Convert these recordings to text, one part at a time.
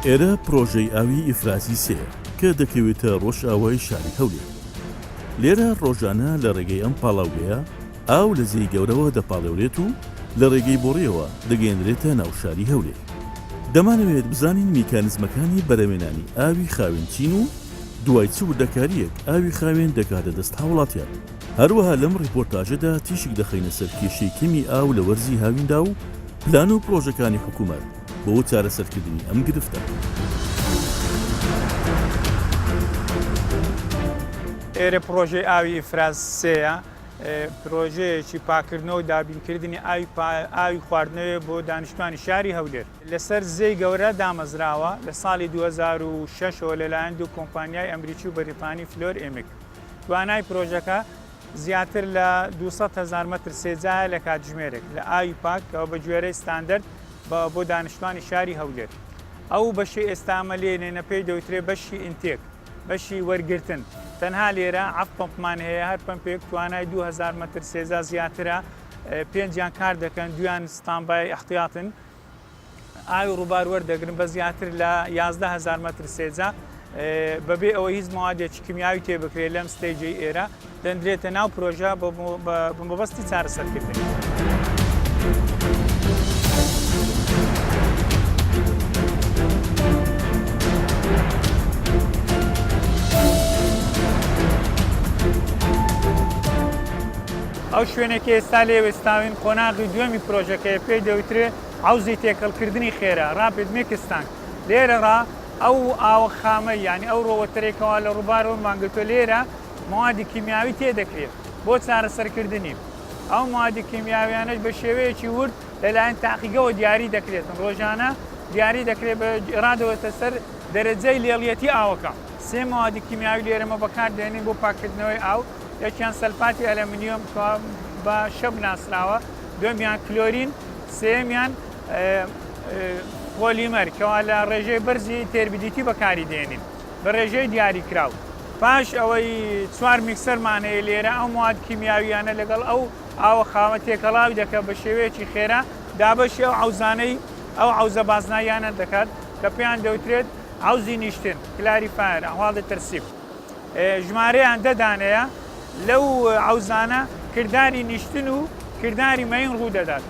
ئێرە پڕۆژەی ئاوی ئیفرازی سێیە کە دەکەوێتە ڕۆژئاوای شاری هەولێر. لێرە ڕۆژانە لە ڕێگەی ئەم پاڵاوگەیە ئاو لە زێی گەورەوە دەپاڵێورێت و لە ڕێگەی بۆڕییەوە دەگەیەنرێتە ناو شاری هەولێر. دەمانەوێت بزانین میکانزمەکانی بەرهەمێنانی ئاوی خاوێن چین و دوای چ وردەکارییەک ئاوی خاوێن دەگاتە دەست هاوڵاتیان. هەروەها لەم ڕیپۆرتاژەدا تیشک دەخەینە سەر کێشەی کەمی ئاو لە وەرزی هاویندا و پلان و پڕۆژەکانی حکومەت بۆ چارەسەرکردنی ئەم گرفتە. ئێرە پڕۆژەی ئاوی ئیفراز سێیە، پرۆژەیەکی پاککردنەوە و دابینکردنی ئاوی خواردنەوەیە بۆ دانیشتوانی شاری هەولێر. لەسەر زێی گەورە دامەزراوە، لە ساڵی 2006 ەوە لەلایەن دوو کۆمپانیای ئەمریکی و بەریتانی فلۆر ئێمک. توانای پرۆژەکە زیاتر لە 200 هەزار مەتر سێجایە لە کاتژمێرێک لە ئاوی پاک کە بە گوێرەی ستاندەرد بۆ دانیشتوانی شاری هەولێر. ئەو بەشەی ئێستا ئەمە لێنێنە پێی دەوترێ بەشی intake. بەشی وەرگرتن، تەنها لێرە حەفت پەمپمان هەیە، هەر پەمپێک توانای 2000 مەتر سێجا زیاترە، پێنجیان کار دەکەن، دویان standby ئیحتیاتن، ئاوی ڕووبار وەردەگرن بە زیاتر لە 11000 مەتر سێجا، بەبێ ئەوەی هیچ مەوادێکی کیمیاوی تێ بکرێت لەم stage ەی ئێرە دەندرێتە ناو پرۆژە بە مەبەستی چارەسەرکردنی. ئەو شوێنەی کە ئێستا لێی وەستاوین قۆناغی دووەمی پرۆژەکەیە پێی دەوترێ حەوزی تێکەڵکردنی خێرا، Rapid Mix Tank. لێرەڕا ئەو ئاوە خامەی یانی ئەو raw water ەی کەوا لە ڕووبار وەرمان گرتووە لێرە مەوادی کیمیاوی تێ دەکرێت بۆ چارەسەرکردنی. ئەو مەوادی کیمیاویانەش بە شێوەیەکی ورد لەلایەن تاقیگەوە دیاری دەکرێتن ڕۆژانە دیاری دەکرێت بە ڕادەوەتە سەر دەرەجەی لێڵیەتی ئاوەکە. سێ مەوادی کیمیاوی لێرەمە بەکار دێنین بۆ پاککردنەوەی ئاو، یەکیان سەلفاتی ئەلەمنیۆم کە بە شەپ ناسراوە، دووەمیان کلۆرین، سێیەمیان پۆلیمەر کەوا لە ڕێژەی بەرزی turbidity بەکاری دێنین بە ڕێژەی دیاریکراو. پاش ئەوەی چوار mixer مان هەیە لێرە ئەو مواد کیمیاویانە لەگەڵ ئەو ئاوە خاوە تێکەڵاوی دەکات بە شێوەیەکی خێرا دابەشی ئەو عەوزانەی ئەو عەوزە بازناییانە دەکات کە پێیان دەوترێت عەوزی نیشتن، clarifier، احواض ترسیب. ژمارەیان دە دانەیە، لەو عەوزانە کرداری نیشتن و کرداری مەین ڕوو دەدات.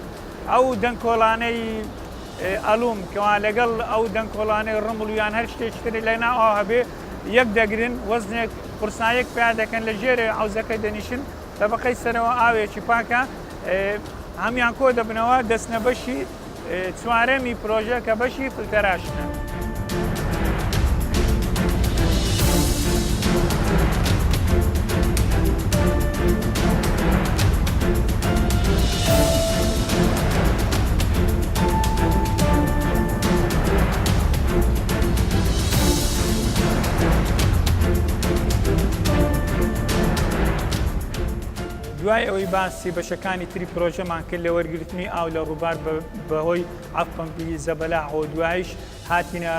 ئەو دەنکۆڵانەی ئەلوم کەوا لەگەڵ ئەو دەنکۆڵانەی ڕمڵ و یان هەر شتێکی تر لە ناو ئاو هەبێ یەک دەگرن، وەزنێک قورسایەک پیا دەکەن لە ژێر عەوزەکە دەنیشن، تەبەقەی سەرەوە ئاوێکی پاکە هەموان کۆ دەبنەوە دەچنە بەشی چوارەمی پرۆژە کە بەشی filtration ە. دوای ئەوەی باسی بەشەکانی تری پرۆژەمان کرد لە وەرگرتنی ئاو لە ڕووبار بەهۆی حەفت پەمپی زەبەلاحەوە دوایش هاتینە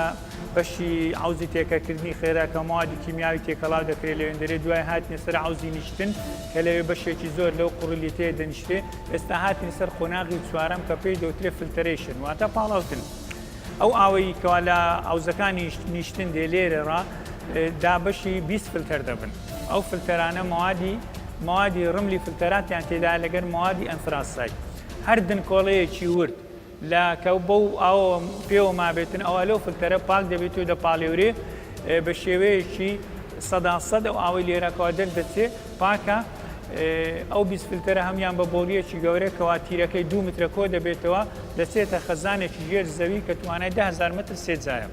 بەشی عەوزی تێکەکردنی خێرا کە موادی کیمیاوی تێکەڵاو دەکرێت لەوێندەرێ دوای هاتینە سەر عەوزی نیشتن کە لەوێ بەشێکی زۆر لەو قوڕلیتەیە دەنیشتێ ئێستا هاتینە سەر قۆناغی چوارەم کە پێی دەوترێ filtration واتە پاڵاوتن ئەو ئاوەی کەوا لە عەوزەکانی نیشتن دێ لێرە ڕا دابەشی 20 فلتەر دەبن ئەو فلتەرانە موادی موادی ڕملی فلتەراتیان تێدا لەگەر موادی anthracite هەر دنکۆڵەیەکی ورد لە کە بەو ئاوەوە پێوە مابێتن ئەوا لەو فلتەرە پاک دەبێت و دەپاڵێورێ بە شێوەیەکی سەدا سەد ئەو ئاوەی لێرەکەوە دەردەچێ پاکە ئەو 20 فلتەرە هەموان بە بۆریەکی گەورە کەوا تیرەکەی دوو مترە کۆ دەبێتەوە دەچێتە خەزانێکی ژێر زەوی کە توانای 10000 متر سێجایە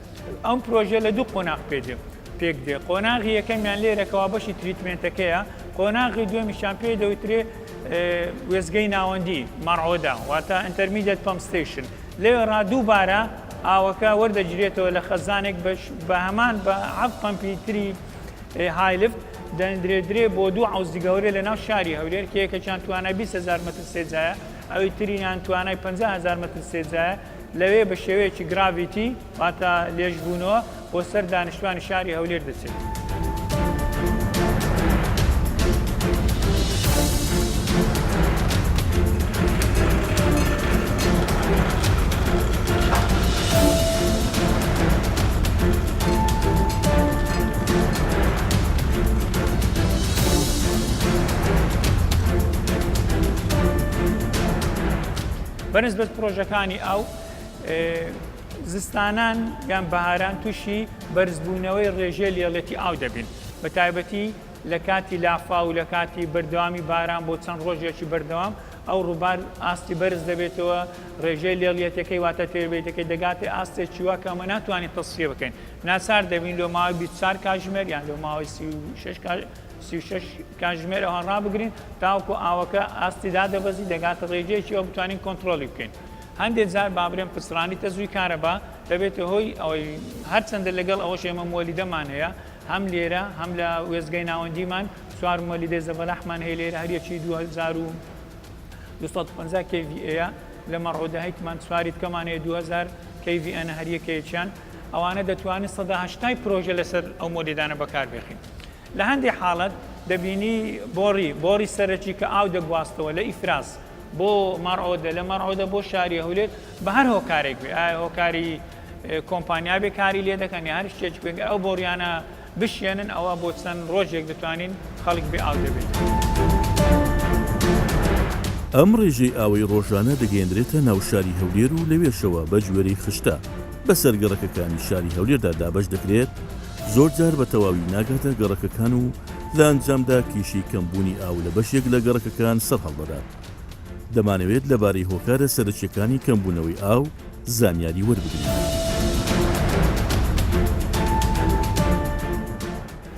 ئەم پرۆژە لە دوو قۆناغ پێدێ پێک دێ قۆناغی یەکەمیان لێرە کەوا بەشی treatment ەکەیە قۆناغی دووەمیشیان پێی دەوترێ وێستگەی ناوەندی مەڕعۆدا واتە intermediate pump station لەوێ ڕا دووبارە ئاوەکە وەردەگیرێتەوە لە خەزانێک بە هەمان بە حەفت پەمپی تری high lift دەندرێدرێ بۆ دوو عەوزی گەورە لە ناو شاری هەولێر کە یەکێکیان توانای 20 هەزار مەتر سێجایە ئەوی تریان توانای 50 هەزار مەتر سێجایە لەوێ بە شێوەیەکی gravity واتە لێژبوونەوە بۆ سەر دانیشتوانی شاری هەولێر دەچێت. بەنسبەت پرۆژەکانی ئاو زستانان یان بەهاران تووشی بەرزبوونەوەی ڕێژەی لێڵێتی ئاو دەبین بە تایبەتی لە کاتی لافاو و لە کاتی بەردەوامی باران بۆ چەند ڕۆژێکی بەردەوام ئەو ڕووبار ئاستی بەرز دەبێتەوە ڕێژەی لێڵیەتەکەی واتە تێربێتەکەی دەگاتە ئاستێکی وا کە ئەمە ناتوانین تەسفیە بکەین ناچار دەبین لۆ ماوەی 24 کاتژمێر یان لۆ ماوەی 36 36 کاتژمێر ئەوان ڕابگرین تاوەکو ئاوەکە ئاستی دادەبەزی دەگاتە ڕێژەیەکی ئەو بتوانین کۆنترۆڵی بکەین. هەندێک جار با بڵێم پچڕانی تەزووی کارەبا دەبێتە هۆی ئەوەی هەرچەندە لەگەڵ ئەوەش ئێمە مۆلیدەمان هەیە هەم لێرە هەم لە وێستگەی ناوەندیمان چوار مۆلیدەی زەبەلاحمان هەیە لێرە هەریەکی 2250 KVA لە مەڕۆدە هەیتمان چواری تکەمان هەیە 2000 KVA هەریەکەیەکیان ئەوانە دەتوانن 180 پرۆژە لەسەر ئەو مۆلیدانە بەکاربێخین. لە هەندێک حاڵەت دەبینی بۆڕی بۆڕی سەرەکی کە ئاو دەگواستەوە لە ئیفراز بۆ مەڕعۆدە لە مەڕعۆدە بۆ شاری هەولێر بە هەر هۆکارێک بێ ئایا هۆکاری کۆمپانیا بێ کاری لێ دەکەن یا هەر شتێک بێ ئەو بۆڕیانە بشێنن ئەوە بۆ چەند ڕۆژێک دەتوانین خەڵک بێ ئاو دەبێت. ئەم ڕێژەی ئاوەی ڕۆژانە دەگەیەندرێتە ناو شاری هەولێر و لەوێشەوە بە گوێرەی خشتە بەسەر گەڕەکەکانی شاری هەولێردا دابەش دەکرێت، زۆرجار بە تەواوی ناگاتە گەڕەکەکان و لە ئەنجامدا کێشەی کەمبوونی ئاو لە بەشێک لە گەڕەکەکان سەرهەڵدەدات. دەمانەوێت لەبارەی هۆکارە سەرەکییەکانی کەمبوونەوەی ئاو زانیاری وەربگرین.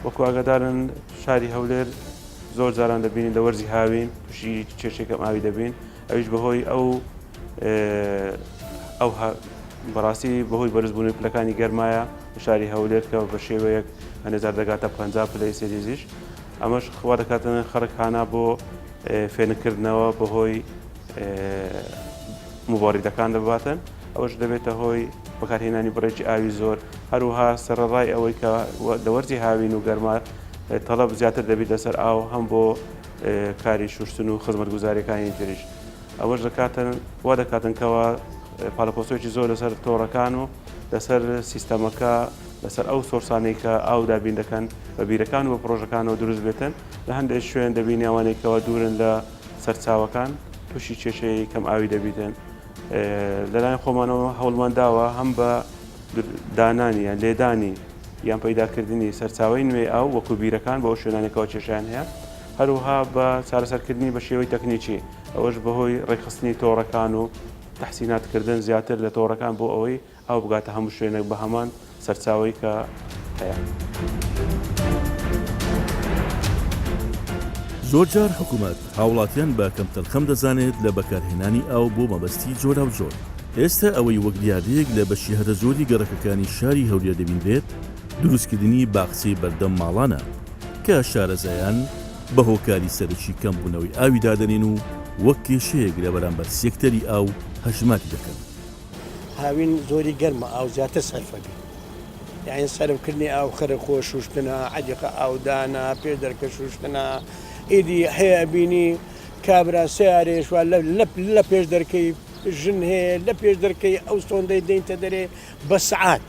وەکو ئاگادارن شاری هەولێر زۆر جاران دەبینین لە وەرزی هاوین تووشی کێشەی کەم ئاوی دەبین ئەویش بەهۆی ئەو ئەو بەڕاستی بەهۆی بەرزبوونی پلەکانی گەرمایە شاری هەولێر کە بە شێوەیەک هەنێجار دەگاتە 50 پلەی سێلیزیش ئەمەش خوا دەکاتن خەڵک هانا بۆ فێنکردنەوە بەهۆی مباریدەکان دەباتن ئەوەش دەبێتە هۆی بەکارهێنانی بڕێکی ئاوی زۆر هەروها سەرەڕای ئەوەی کە لە وەرزی هاوین و گەرما تەڵەب زیاتر دەبیت لەسەر ئاو هەم بۆ کاری شوشتن و خزمەتگوزاریەکانی تریش ئەوەش دەکاتن وا دەکاتن کەوا پاڵەپۆستۆیەکی زۆر لەسەر تۆڕەکان و لەسەر سیستەمەکە لەسەر ئەو سۆرسانەی کە ئاو دابین دەکەن بە بیرەکان و بە پڕۆژەکانەوە دروست بێتن لە هەندێک شوێن دەبینی ئەوانەی کەوا دوورن لە سەرچاوەکان تووشی کێشەی کەم ئاوی دەبیتن لەلایەن خۆمانەوە هەوڵمان داوە هەم بە دانانی یان لێدانی یان پەیداکردنی سەرچاوەی نوێی ئاو وەکو بیرەکان بۆ ئەو شوێنانەی کەوا کێشەیان هەیە، هەروەها بە چارەسەرکردنی بە شێوەی تەکنیکی، ئەوەش بەهۆی ڕێکخستنی تۆڕەکان و تەحسیناتکردن زیاتر لە تۆڕەکان بۆ ئەوەی ئاو بگاتە هەموو شوێنێک بە هەمان سەرچاوەی کە هەیە. زۆرجار حکومەت هاوڵاتیان بە کەمتەرخەم دەزانێت لە بەکارهێنانی ئاو بۆ مەبەستی جۆراوجۆر. ئێستا ئەوەی وەک دیاردەیەک لە بەشی هەرە زۆری گەڕەکەکانی شاری هەولێر دەبینرێت، دروستکردنی باخچەی بەردەم ماڵانە، کە شارەزایان بە هۆکاری سەرەکی کەمبوونەوەی ئاوی دادەنێن و وەک کێشەیەک لە بەرامبەر سێکتەری ئاو هەژماری دەکەن. هاوین زۆری گەرمە ئاو زیاتر سەرفە بی یانی سەرف کردنی ئاو خەرە خۆ شوشتنە عەدیقە ئاودانە پێش دەرکە شوشتنە ئیدی هەیە بینی کابرا سیارێش وا لە پێش دەرکەی ژن هەیە لە پێش دەرکەی ئەو سۆندەی دەینتە دەرێ بە سعات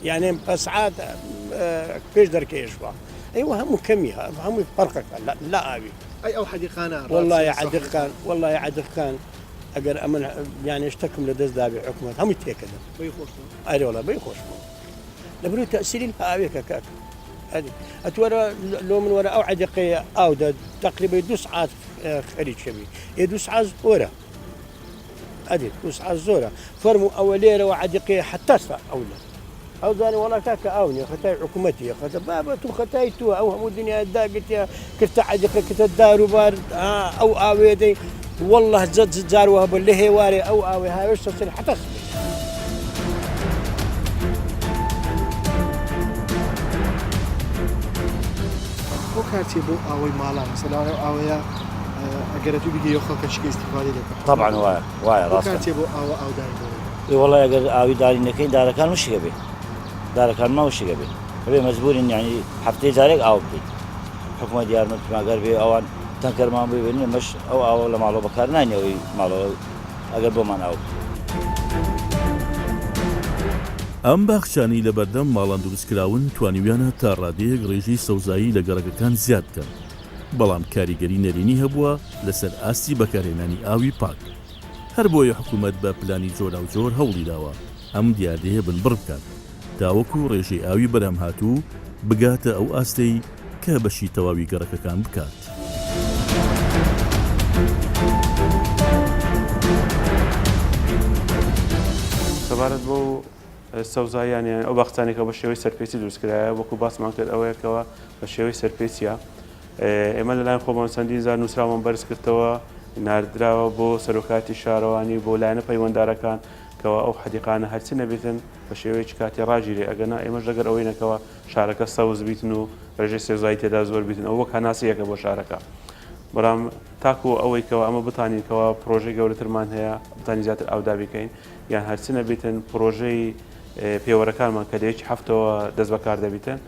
یانێ بە سعات پێش دەرکەیش وا ئەیوە هەموو کەمی هەمووی فەرقەکە لە ئاوی ئەی ئەو حەدیقانە والله عەدیقان والله عەدیقان ئەگەر ئەمن یانێ شتەکم لە دەست دابێ حکومەت هەمووی تێکەدەم بەی خۆشتەوە ئەرێ وەڵا بەی خۆشمەوە لە بروی تەسیری لە ئاوێکە کاک ئەدی ئەتوەرە لۆ من وەرە ئەو عەدیقەیە ئاو دە تقریبا دو سعات خەریکەبی ئێ دو سعات زۆرە ئەدی دو سعات زۆرە فەرموو ئەوە لێرەوە عەدیقەیە حتا سا ئەولە ئەو زانێ وەڵا کاکە ئاو نیە خەتای حکوومەتیە خەتە بابە تو خەتای تو ئەو هەموو دنیا داگرتە کرتە عەدیقە کرتە داروبار ئەو ئاوێ دەی والله جد جار وە هەبوو لە هێوارێ ئەو ئاوێ هاوێشتە سەر حتا سبەی. هۆکار چیە بۆ ئاوەی ماڵان مەسەلەن ئەو ئاوەیە ئەگەر ئەتوو بیگەی ئەو خەڵکە چی کە ئیستیفادەی دەکەن طبعا وایە وایە ڕاستە هۆکار چیە بۆ ئاوە ئاودانی بۆ ئێ وەڵای ئەگەر ئاوی داری نەکەین دارەکان وشک ئەبێ دارەکانمان وشک ئەبێ ئەبێ مەجبورین یانی هەفتەی جارێک ئاو بدەین حکومەت یارمەتیمان گەر بێ ئەوان تەنکەرمان ببێنن ئێمەش ئەو ئاوە لە ماڵەوە بەکار ناینی ئەوەی ماڵەوە ئەگەر بۆمان ئاو بکرێت. ئەم باخچانەی لەبەردەم ماڵان دروستکراون توانیویانە تا ڕادەیەک ڕێژەی سەوزایی لە گەڕەکەکان زیاد بکەن، بەڵام کاریگەری نەرێنی هەبووە لەسەر ئاستی بەکارهێنانی ئاوی پاک. هەر بۆیە حکوومەت بە پلانی جۆراوجۆر هەوڵی داوە ئەم دیاردەیە بنبڕ بکات تاوەکو ڕێژەی ئاوی بەرهەمهاتوو بگاتە ئەو ئاستەی کە بەشی تەواوی گەڕەکەکان بکات. سەبارەت بەو سەوزاییانە یان ئەو باخچانەی کە بە شێوەی سەرپێچی دروست کرایە وەکو باسمان کرد ئەوەیە کەوا بە شێوەی سەرپێچیە ئێمە لەلایەن خۆمان چەندین جار نووسراومان بەرز کردەوە ناردراوە بۆ سەرۆکاتی شارەوانی بۆ لایەنە پەیوەندارەکان کەوا ئەو حەدیقانە هەرچی نەبێتن بە شێوەیەکی کاتی ڕاگیرێ ئەگەنا ئێمەش لەگەر ئەوەی نەکەوە شارەکە سەوز بیتن و ڕێژەی سەوزایی تێدا زۆر بیتن ئەو وەک هەناسەیەکە بۆ شارەکە بەڵام تاکو ئەوەی کەوا ئەمە بتانین کەوا پرۆژەی گەورەترمان هەیە بتانین زیاتر ئاودا بکەین یان هەرچ نەبیتن پرۆژەی پێوەرەکانمان کە لە یەکی هەفتەوە دەست بەکار دەبیتن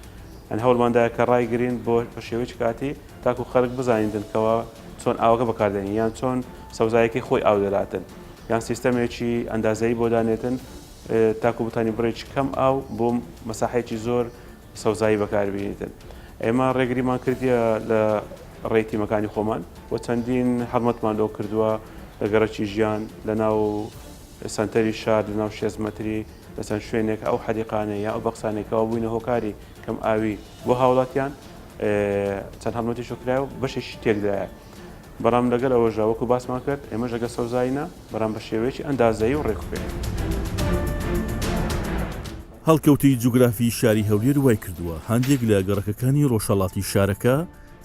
ئەن هەوڵماندایە کە ڕایگرین بۆ بە شێوەیەکی کاتی تاکو خەڵک بزانیتن کەوا چۆن ئاوەکە بەکاردێنین یان چۆن سەوزایەکەی خۆی ئاو دەداتن یان سیستەمێکی ئەندازەیی بۆ دانێتن تاکو بتانی بڕێکی کەم ئاو بۆ مەساحەیەکی زۆر سەوزایی بەکاربینیتن. ئێمە ڕێگریمان کردیە لە ڕێی تیمەکانی خۆمان و چەندین هەڵمەتمان لۆ کردووە لە گەڕەکی ژیان لە ناو سەنتەری شار لە ناو شێست مەتری لە چەند شوێنێک ئەو حەدیقانە یا ئەو بەخچانەی کەوا بووینە هۆکاری کەم ئاوی بۆ هاوڵاتیان چەند هەڵمەتیش کرایە و بەشێکی تێکدرایە. بەڵام لەگەل ئەوەشدا وەکو باسمان کرد ئێمەش لەگەل سەوزایینە بەڵام بە شێوەیەکی ئەندازەیی و ڕێکوپێک. هەڵکەوتەی جوگرافی شاری هەولێر وایکردووە هەندێک لە گەڕەکەکانی ڕۆژهەڵاتی شارەکە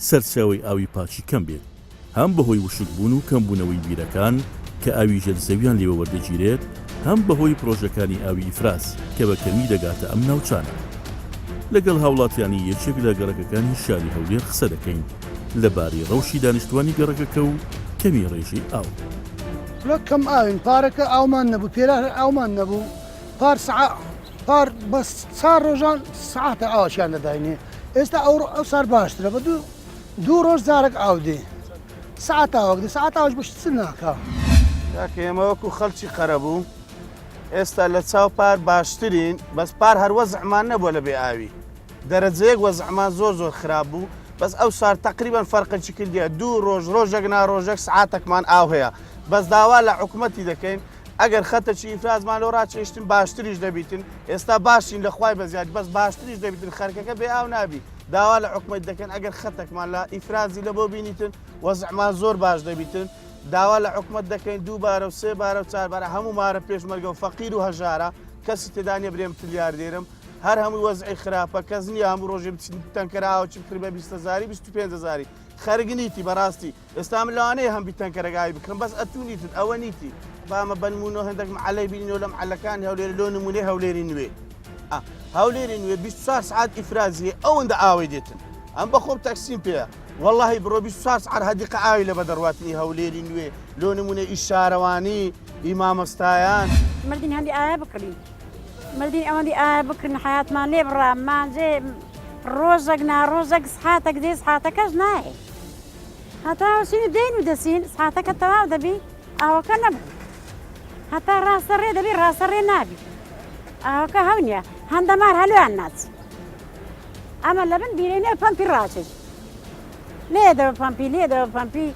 سەرچاوەی ئاوی پاکی کەم بێت، هەم بەهۆی وشکبوون و کەمبوونەوەی بیرەکان کە ئاوی ژێر زەویان لێوە وەردەگیرێت، هەم بەهۆی پرۆژەکانی ئاوی ئیفراز کە بە کەمی دەگاتە ئەم ناوچانە. لەگەڵ هاوڵاتیانی یەکێک لە گەڕەکەکانی شاری هەولێر قسە دەکەین لەبارەی ڕەوشی دانیشتوانی گەڕەکەکە و کەمی ڕێژەی ئاو. وەڵا کەم ئاوین پارەکە ئاومان نەبوو پێرار هەر ئاومان نەبوو پار سەعا پار بەس چار ڕۆژان سەعاتە ئاوەکیان دەداینێ ئێستا ئەو ئەو سار باشترە بە دوو دوو ڕۆژ جارێک ئاو دێ سەعات ئاوەک دێ سەعات ئاوش بەش چ ناکا. کاکە ئێمە وەکو خەڵکی قەرەبوو ئێستا لە چاو پار باشترین بەس پار هەر وەزعمان نەبووە لە بێ ئاوی دەرەجەیەک وەزعمان زۆر زۆر خراپ بوو بەس ئەو سار تەقریبەن فەرقێکی کردیە دوو ڕۆژ ڕۆژێک نا ڕۆژێک سعاتەکمان ئاو هەیە بەس داوا لە حکومەتی دەکەین ئەگەر خەتەکی ئیفرازمان لۆ ڕاچێشتن باشتریش دەبیتن ئێستا باشین لە خوای بەزیاد بەس باشتریش دەبیتن خەرکەکە بێ ئاو نابی داوا لە حکومەت دەکەن ئەگەر خەتەکمان لە ئیفرازی لە بۆ بینیتن وەزعمان زۆر باش دەبیتن داوا لە حکومەت دەکەین دووبارە و سێ بارە و چار بارە هەموو مارە پێشمەرگە و فەقیر و هەژارە کەسی تێدا نیە برێم تلیاردێرم هەر هەمووی وەزعی خراپە کەس نییە هەموو ڕۆژێ بچین تەنکەرە ئاوچ بکڕی بە 20 هەزاری 25 هەزاری خەرگ نیتی بەڕاستی ئێستا من لەوانەیە هەم بی تەنکەرەک ئاوی بکڕم بەس ئەتوو نیتت ئەوە نیتی با ئەمە بەنمونە هەندێک معەلەی بینینەوە لەم عەلەکانی هەولێر لۆ نمونەی هەولێری نوێ ئا هەولێری نوێ 24 سعات ئیفرازی هەیە ئەوەندە ئاوەی دێتن ئەم بەخۆم تەکسیم پێیە واللهی بڕۆ 24 سعات هەدیقە ئاوی لە بەدەڕواتنی هەولێری نوێ لۆ نمونە ئی شارەوانی ئی مامۆستایان مردین هەندی ئایا بکڕین مردین ئەوەندی ئایا بکڕین حیاتمان لێ بڕا مانجێ ڕۆژەک ناڕۆژەک سحاتەک دێ سحاتەکەش نایێ هەتا وەچین و دێین و دەچین ساتەکە تەواو دەبی ئاوەکە نەبوو هەتا ڕاستە ڕێ دەبی ڕاستە ڕێ نابی ئاوەکە هەو نییە هەندەمار هەلویان ناچ ئەمە لە بن بیرێنێ پەمپی ڕاچێت لێ دەوە پەمپی لێ دەوە پەمپی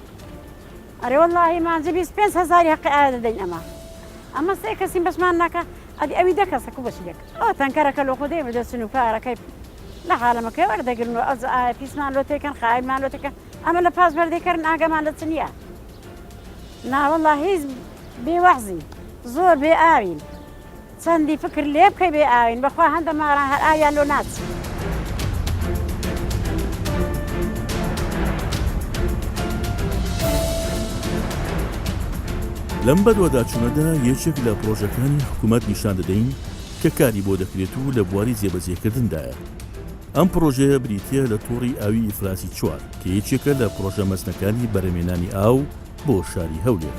ئەرێ وەڵاهی مانجی 25 هزاری هەقی ئایا دەدەین ئەمە ئەمە سێ کەسین بەسمان ناکە ئەدی ئەوی دە کەسە کو بەسی دەکە ئەو تەنکەرەکە لۆ خۆ دێ دەچن و پارەکەی لە حالەمەکەی وەردەگرن و ئەو ئایا پیسمان لۆ تێکەن خاویمان لۆ تێکەن ئەمە لە پاس بەردەکەرن ئاگامان لە چ نییە ناوەڵا هیچ بێ وەحزی زۆر بێ ئاوین چەندی فکر لێ بکەی بێ ئاوین بەخوا هەندە ماران هەر ئاویان لۆ ناچی. لەم بەدواداچوونەدا یەکێک لە پڕۆژەکانی حکومەت نیشان دەدەین کە کاری بۆ دەکرێت و لە بواری جێبەجێکردندایە. ئەم پڕۆژەیە بریتییە لە تۆڕی ئاوی ئیفرازی چوار کە یەکێکە لە پڕۆژە مەزنەکانی بەرهەمێنانی ئاو بۆ شاری هەولێر.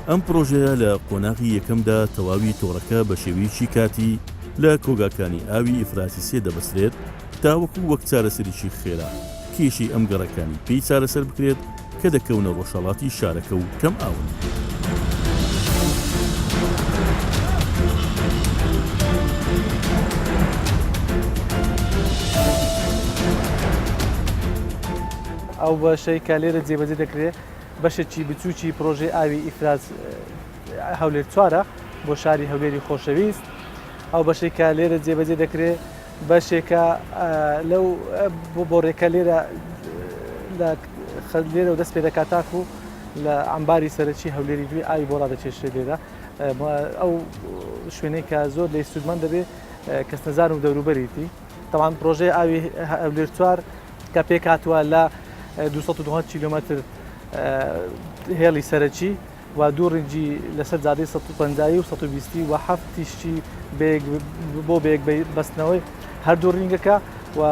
ئەم پڕۆژەیە لە قۆناغی یەکەمدا تەواوی تۆڕەکە بە شێوەیەکی کاتی لە کۆگاکانی ئاوی ئیفرازی سێ دەبەسترێت تاوەکو وەک چارەسەرێکی خێرا کێشەی ئەم گەڕەکانی پێی چارەسەر بکرێت کە دەکەونە ڕۆژهەڵاتی شارەکە و کەم ئاون. ئەو بەشەی کە لێرە جێبەجێ دەکرێت بەشێکی بچووکی پرۆژەی ئاوی ئیفراز. هەولێر چوارە بۆ شاری هەولێری خۆشەویست. ئەو بەشەی کە لێرە جێبەجێ دەکرێ بەشێکە لەو بۆڕێکە لێرە لە لێرە دەست پێ دەکات تاکو لە عەمباری سەرەکی هەولێری دوی ئاوی بۆ ڕادەکێشرێت لێرە ئەو شوێنەی کە زۆر لێی سوودمەند دەبێت کەسنەزان و دەوروبەریتی. تەبعەن پرۆژەی ئاوی هەولێر چوار کە پێکهاتووە لە 290 کیلۆمەتر هێڵی سەرەکی و دوو ڕینجی لەسەر جادەی 150 و 120 و هەفت تیشکی بۆ بەیەک بەستنەوەی هەردوو ڕینگەکە و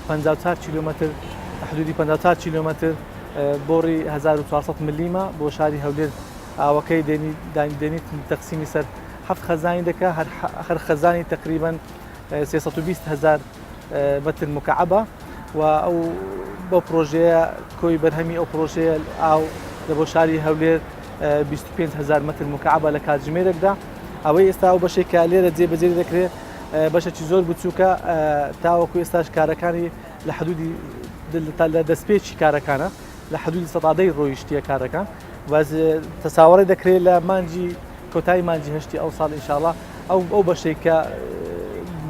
54 کیلۆمەتر حدودی 54 کیلۆمەتر بۆڕی 1400 ملیمە بۆ شاری هەولێر ئاوەکەی دێنی دێنی تەقسیمی سەر هەفت خەزانی دەکا هەر خەزانی تقریبا 320 هزار متر مکعبە و ئەو بەو پرۆژەیە کۆی بەرهەمی ئەو پرۆژەیە ئاو لە بۆ شاری هەولێر 25 هزار متر مکعبە لە کاتژمێرێکدا ئەوەی ئێستا ئەو بەشێک کە لێرە جێبەجێ دەکرێت بەشێکی زۆر بچووکە تاوەکو ئێستاش کارەکانی لە حدودی لە دەستپێکی کارەکانە لە حدودی سەدادەی ڕۆیشتیە کارەکان بەس تەساوەڕێ دەکرێت لە مانجی کۆتایی مانجی هەشتی ئەو ساڵ ئینشاڵا ئەو ئەو بەشێک کە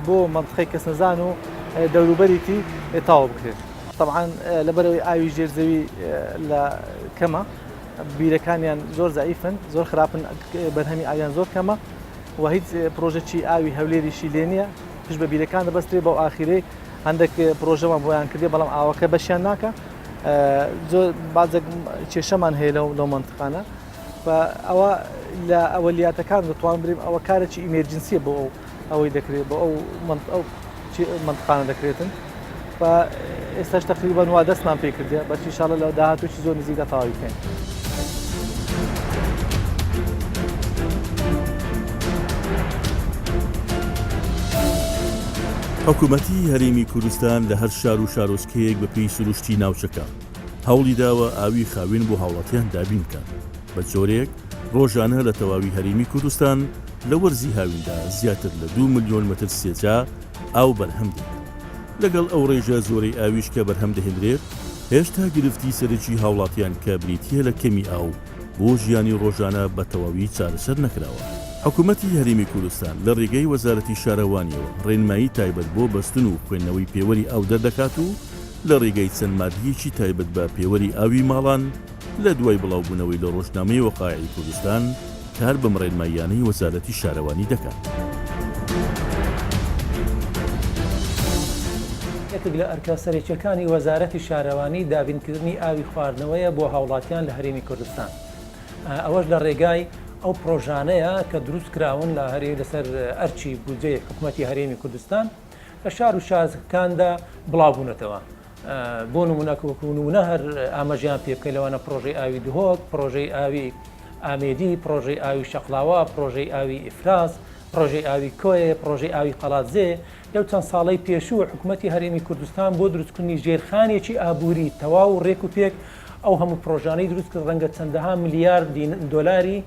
بۆ مەنتقەی کەسنەزان و دەوروبەریتی تاوە بکرێت. طبعا لەبەرەوەی ئاوی ژێر زەوی لە کەمە بیرەکانیان زۆر زەعیفن زۆر خراپن بەرهەمی ئاویان زۆر کەمە و هیچ پرۆژەکی ئاوی هەولێریشی لێ نییە پشت بە بیرەکان دەبەسترێ بەو ئاخیرەی هەندێک پرۆژەمان بۆیان کردێ بەڵام ئاوەکە بەشیان ناکە زۆر بازێک کێشەمان هەیە لەو لەو مەنتقانە و ئەوە لە ئەوەلیاتەکان دەتوان بریم ئەوە کارێکی emergency یە بۆ ئەو ئەوەی دەکرێت بۆ ئەو ئەو مەنتقانە دەکرێتن و ئێستاش تقریبا وا دەستمان پێ کردێ بەس ئینشاءاللە لە داهاتووی زۆر نزیکدا تەواوی بکەین. حکومەتی هەرێمی کوردستان لە هەر شار و شارۆچکەیەک بەپێی سروشتی ناوچەکە هەوڵی داوە ئاوی خاوێن بۆ هاوڵاتیان دابین بکات بە جۆرێک ڕۆژانە لە تەواوی هەرێمی کوردستان لە وەرزی هاویندا زیاتر لە دوو ملیۆن مەتر سێجا ئاو بەرهەم دێت. لەگەڵ ئەو ڕێژە زۆرەی ئاویش کە بەرهەم دەهێنرێت، هێشتا گرفتی سەرەکی هاوڵاتیان کە بریتییە لە کەمی ئاو بۆ ژیانی ڕۆژانە بە تەواوی چارەسەر نەکراوە. حکومەتی هەرێمی کوردستان لە ڕێگەی وەزارەتی شارەوانییەوە ڕێنمایی تایبەت بۆ بەستن و خوێندنەوەی پێوەری ئاو دەردەکات و لە ڕێگەی چەند ماددیەکی تایبەت بە پێوەری ئاوی ماڵان لە دوای بڵاوبوونەوەی لە ڕۆژنامەی وەقائیعی کوردستان کار بەم ڕێنماییانەی وەزارەتی شارەوانی دەکات. یەکێک لە ئەرکە سەرەکییەکانی وەزارەتی شارەوانی دابینکردنی ئاوی خواردنەوەیە بۆ هاوڵاتیان لە هەرێمی کوردستان، ئەوەش لە ڕێگای ئەو پڕۆژانەیە کە دروستکراون لە هەرێ لەسەر ئەرکی بودجەی حکومەتی هەرێمی کوردستان لە شار و شارەکاندا بڵاوبوونەتەوە. بۆ نمونە وەکو نمونە هەر ئاماژەیان پێ بکەین لەوانە پڕۆژەی ئاوی دهۆک، پڕۆژەی ئاوی ئامێدی، پڕۆژەی ئاوی شەقڵاوە، پڕۆژەی ئاوی ئیفراز، پڕۆژەی ئاوی کۆیە، پڕۆژەی ئاوی قەڵادزێ. لەو چەند ساڵەی پێشوو حکومەتی هەرێمی کوردستان بۆ دروستکردنی ژێرخانێکی ئابووری تەواو و ڕێک و پێک ئەو هەموو پڕۆژانەی دروست کرد ڕەنگە چەندەها ملیار دۆلاری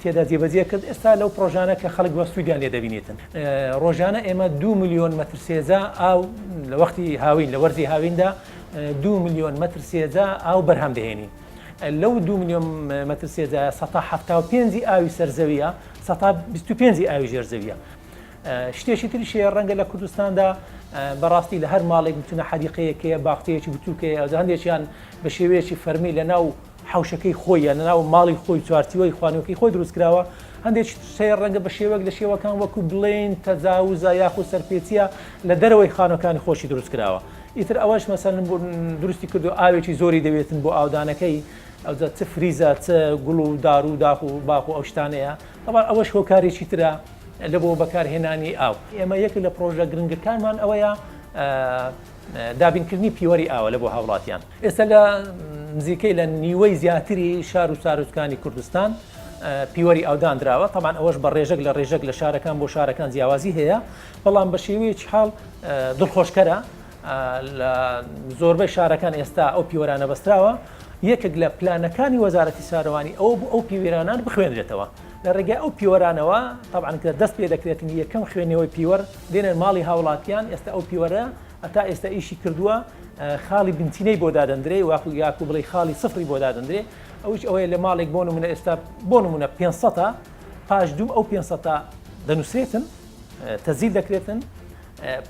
تێدا جێبەجێ کرد ئێستا لەو پڕۆژانە کە خەڵک وە سوودیان لێ دەبینێتن ڕۆژانە ئێمە دو ملیۆن مەتر سێجا ئاو لە وەختی هاوین لە وەرزی هاویندا دو ملیۆن مەتر سێجا ئاو بەرهەم دەهێنین لەو دو ملیۆن مەتر سێجایە سەتا حەفتا و پێنجی ئاوی سەرزەویە سەتا 25 ئاوی ژێر زەویە شتێکی تریش هەیە ڕەنگە لە کوردستاندا بەڕاستی لە هەر ماڵێک بچونە حەدیقەیەک هەیە باخچەیەکی بچووک هەیە هەندێکیان بە شێوەیەکی فەرمی لە ناو حەوشەکەی خۆی یان لەناو ماڵی خۆی چوارچیوەی خوانەکەی خۆی دروست کراوە هەندێک شتەیە ڕەنگە بە شێوەک لە شێوەکان وەکو بڵێن تەجاوزە یاخود سەرپێچیە لە دەرەوەی خانەکانی خۆشی دروست کراوە ئیتر ئەوەش مەسەن دروستی کردو ئاوێکی زۆری دەوێتن بۆ ئاودانەکەی ئەوجا چ فریزە چ گوڵ و دار و داخ و باخ و ئەو شتانەیە طبعا ئەوەش هۆکارێکی ترە لە بۆ بەکارهێنانی ئاو ئێمە یەک لە پرۆژە گرنگەکانمان ئەوەیە دابینکردنی پیوەری ئاوە لە بۆ هاوڵاتیان ئێستا لە نزیکەی لە نیوەی زیاتری شار و شارۆچکانی کوردستان پیوەری ئاو دانراوە، تەبعەن ئەوەش بە ڕێژەک لە ڕێژەک لە شارەکان بۆ شارەکان جیاوازی هەیە، بەڵام بە شێوەیەکی حاڵ دڵخۆشکەرە لە زۆربەی شارەکان ئێستا ئەو پیوەرانە بەستراوە، یەکێک لە پلانەکانی وەزارەتی شارەوانی ئەوە بوو ئەو پیوەرانان بخوێنرێتەوە لە ڕێگای ئەو پیوەرانەوە تەبعەن کە دەست پێ دەکرێتن یەکەم خوێندنەوەی پیوەر دێنە ماڵی هاوڵاتیان ئێستا ئەو پیوەرە هەتا ئێستا ئیشی کردووە. خاڵی بنچینەی بۆ دادەندرێ واخو یاکو بڵێ خاڵی سفری بۆ دادەندرێ ئەویش ئەوەیە لە ماڵێک بۆ نمونە ئێستا بۆ نمونە 500 پاش دوم ئەو 500 دەنووسرێتن تەزیل دەکرێتن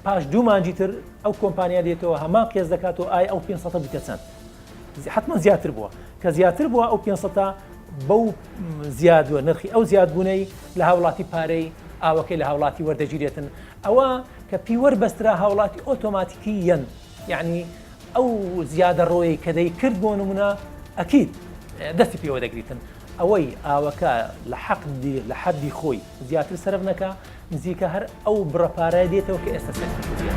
پاش دوو مانجی تر ئەو کۆمپانیا دێتەوە هەمان قێز دەکاتەوە ئای ئەو 500 بوویتە چەند حتمما زیاتر بووە کە زیاتر بووە ئەو 500 بەو زیادوە نرخی ئەو زیادبوونەی لە هاوڵاتی پارەی ئاوەکەی لە هاوڵاتی وەردەگیرێتن ئەوە کە پیوەر بەسترا هاوڵاتی ئۆتۆماتیکی یەن یعنی ئەو زیادە ڕۆیەی کە دەیکرد بۆ نمونە ئەکید دەستی پێوە دەگریتن ئەوەی ئاوەکە لە حەق لە حەدی خۆی زیاتر سەرف نەکا نزیکە هەر ئەو بڕە پارەیە دێتەوە کە ئێستا سەرفی کردیە.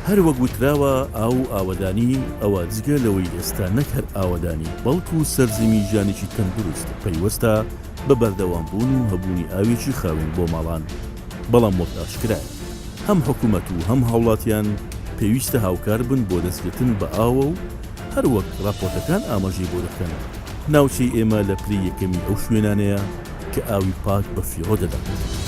هەر وەک وتراوە ئاو و ئاوەدانی ئەوە جگە لەوەی ئێستا نەک هەر ئاوەدانی بەڵکو سەرزەمی ژیانێکی تەندروست پەیوەستە بە بەردەوام بوون و هەبوونی ئاوێکی خاوێن بۆ ماڵان بەڵام وەک ئاشکرایە هەم حکومەت و هەم هاوڵاتیان پێویستە هاوکار بن بۆ دەستگرتن بە ئاوە و هەر وەک ڕاپۆرتەکان ئاماژەی بۆ دەکەن ناوچەی ئێمە لە پلەی یەکەمی ئەو شوێنانەیە کە ئاوی پاک بە فیڕۆ دەدات.